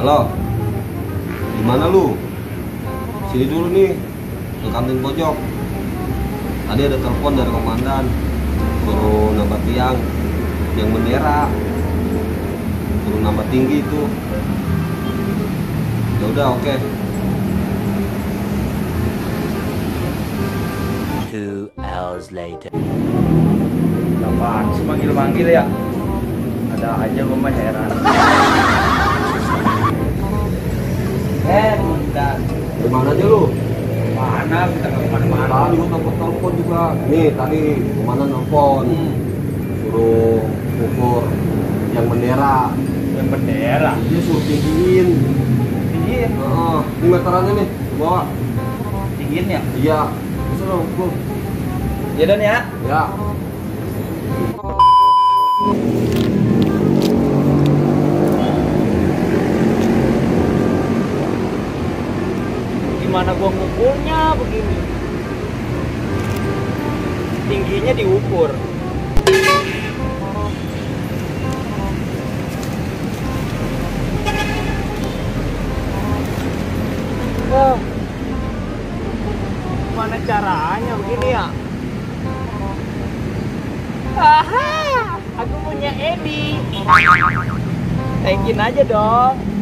Halo, gimana lu? Sini dulu nih, ke kantin pojok. Tadi ada telepon dari komandan, suruh nambah tiang yang bendera, suruh nambah tinggi itu. Ya udah, oke. 2 hours later. Apaan sih manggil-manggil ya? Ada aja gue mah heran. Bentar. Gimana aja lu? Mana? Kita nggak kemana-mana. Tadi gua telepon juga. Nih tadi komandan telepon, suruh ukur yang bendera. Yang bendera. Dia suruh tinggiin. Tinggiin. Ini meterannya nih, bawa. Tinggiin ya? Iya, bisa dong, ukur. Ya dan ya. Ya. Gimana gua ngukurnya begini? Tingginya diukur. Oh. Gimana caranya begini ya? Aha, aku punya Edi. Thankin aja dong.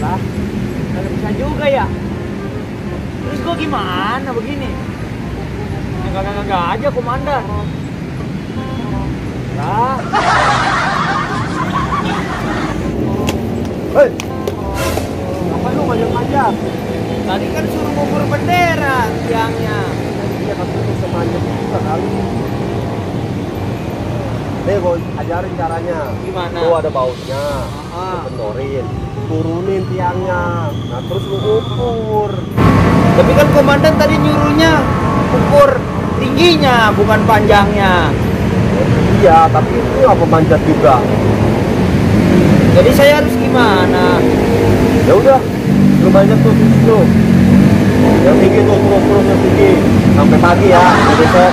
Lah, nggak bisa juga ya. Terus gua gimana begini? Enggak aja komandan. Lah. Hei, apa lu ngajak-ngajak? Tadi kan suruh ngukur bendera tiangnya. Iya, tapi lu bisa manjat juga kali. Nih, gue ajarin caranya. Gimana? Tuh ada bautnya, lu Ah. kendorin, turunin tiangnya, nah terus lu ukur. Tapi kan komandan tadi nyuruhnya ukur tingginya bukan panjangnya. Iya, tapi itu apa manjat juga. Jadi saya harus gimana? Ya udah, lu manjat tuh situ. Yang tinggi tuh, terus yang tinggi sampai pagi ya, besok.